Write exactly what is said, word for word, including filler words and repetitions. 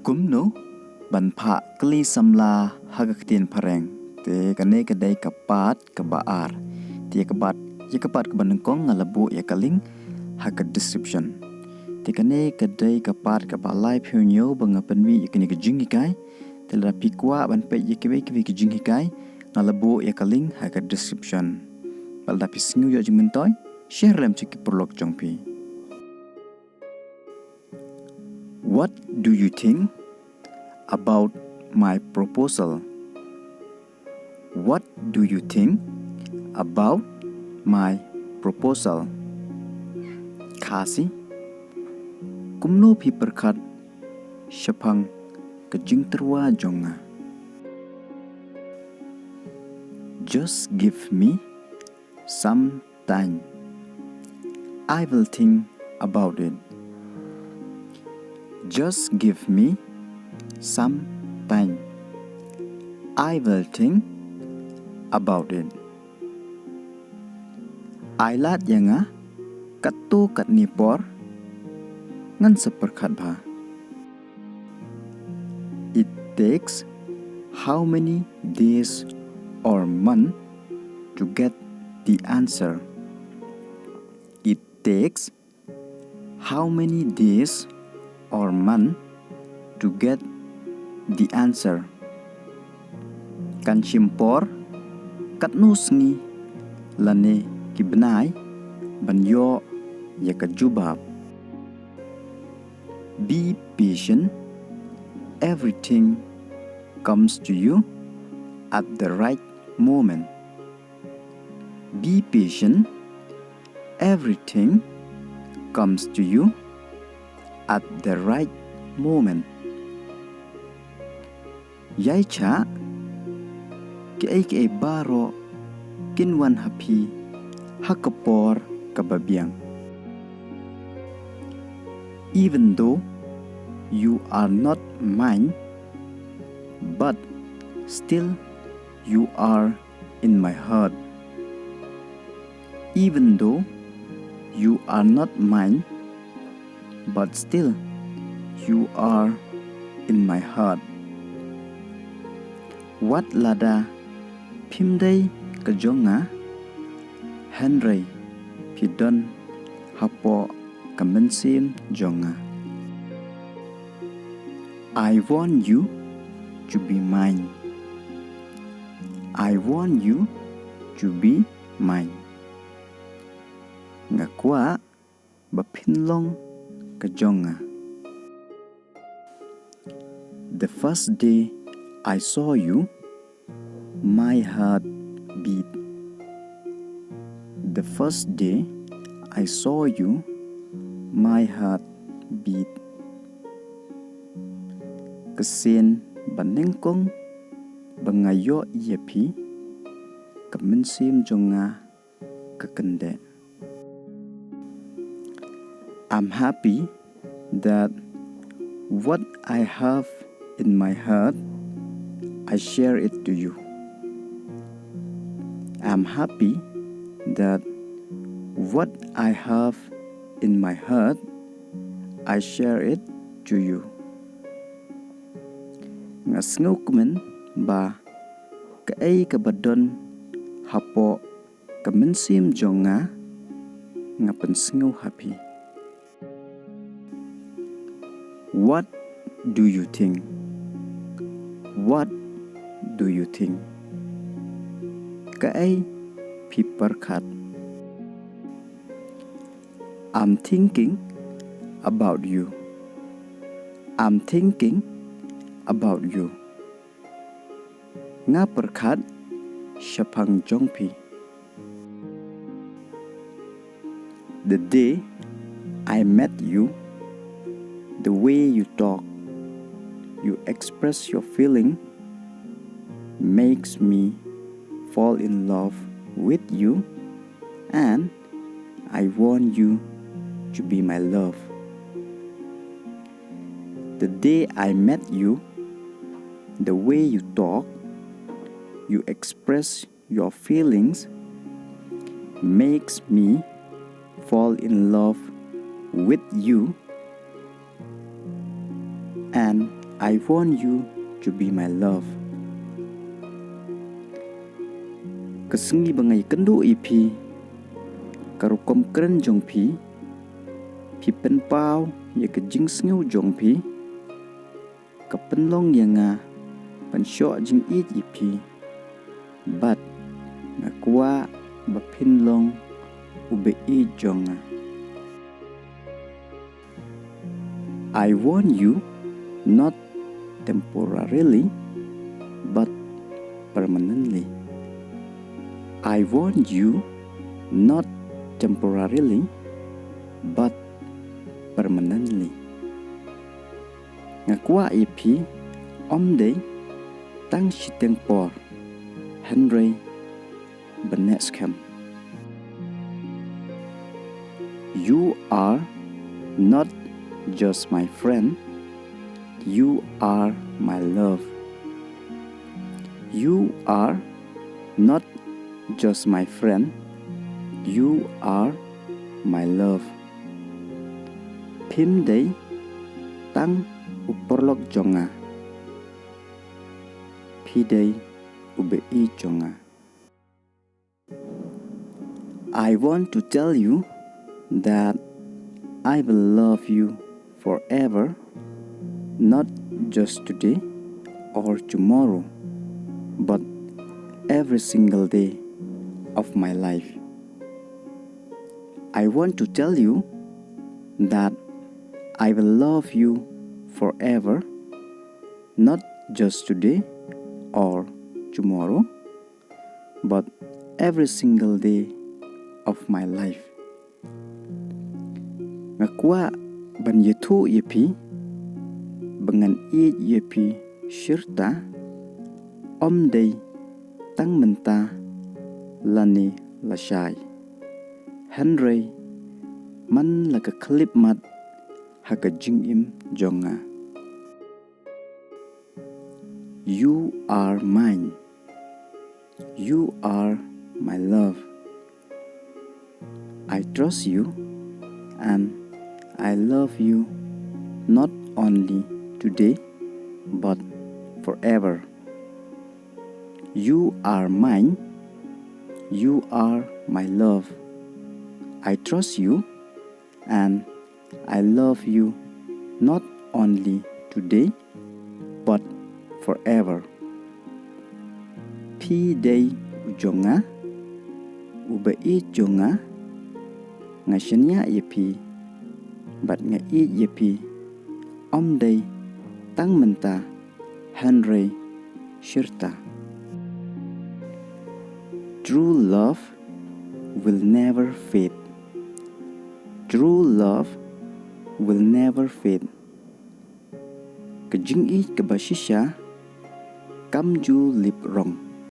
Kumno ban phah kylli samla ha ka ktien Phareng? Te kane ka dei ka part kaba ar. Te ïa ka part, ïa ka part kaba nyngkong nga la buh ïa ka link ha ka description. Te kane ka dei ka part kaba laiphew hynñiew ba nga pynmih ïa kane ka jinghikai. Te lada phi kwah ban peit ïa kiwei kiwei ki jinghikai, nga la buh ïa ka link ha ka description. Bad lada phi sngew ïoh jingmyntoi, share lem sha ki paralok jong phi. What do you think about my proposal? What do you think about my proposal? Khasi. Kumno phi pyrkhat shaphang ka jingtyrwa jong nga? Just give me some time. I will think about it. Just give me some time. I will think about it. Ai lad ïa nga katto katne por, ngan sa pyrkhat bha. It takes how many days or month to get the answer? It takes how many days or month to get the answer? Kan shim por katno sngi lane ki bnai ban ïoh ïa ka jubab? Be patient. Everything comes to you at the right moment. Be patient. Everything comes to you at the right moment. Ïai chah, kiei kiei baroh kin wan ha phi ha ka por kaba biang. Even though you are not mine, but still you are in my heart. Even though you are not mine, but still you are in my heart. Wat lada phim dei ka jong nga, hynrei phi don hapoh ka mynsiem jong nga. I want you to be mine. I want you to be mine. Nga kwah ba phin long ka jong nga. The first day I saw you, my heart beat. The first day I saw you, my heart beat. Ka sien ba nyngkong ba nga ïoh ïa phi, ka mynsiem jong nga ka kyndeh. I'm happy that what I have in my heart, I share it to you. I'm happy that what I have in my heart, I share it to you. Nga sngewkmen ba kaei kaba don hapoh ka mynsiem jong nga, nga pynsngew ha phi. What do you think? What do you think? Kaei phi pyrkhat? I'm thinking about you. I'm thinking about you. Nga pyrkhat shaphang jong phi. The day I met you, the way you talk, you express your feeling, makes me fall in love with you, and I want you to be my love. The day I met you, the way you talk, you express your feelings, makes me fall in love with you, and I want you to be my love. Ka sngi ba nga ïakynduh ïa phi, ka rukom kren jong phi, phi pynpaw ïa ka jingsngew jong phi, ka pynlong ïa nga ban shoh jingïeit ïa phi. Bad nga kwah ba phin long u ba ïeit jong nga. I want you not temporarily but permanently. I want you not temporarily but permanently. Nga kwah ïa phi ym dei tang shiteng por, hynrei bad neh skhem. You are not just my friend, you are my love. You are not just my friend, you are my love. Phim dei tang u paralok jong nga, phi dei u ba-ïeit jong nga. I want to tell you that I will love you forever, not just today or tomorrow, but every single day of my life. I want to tell you that I will love you forever, not just today or tomorrow, but every single day of my life. Nga kwah ban ïathuh ïa phi ba ngan ïeit ïa phi shirta, ym dei tang mynta lane lashai, hynrei man la ka khyllipmat ha ka jingim jong nga. You are mine. You are my love. I trust you and I love you not only today but forever. You are mine. You are my love. I trust you and I love you not only today but forever. Phi dei u jong nga, u ba-ïeit jong nga. Nga shaniah ïa phi bad nga ïeit ïa phi, ym dei tang mynta hynrei shirta. True love will never fade. True love will never fade. Ka jingïeit kaba shisha kam ju lip rong.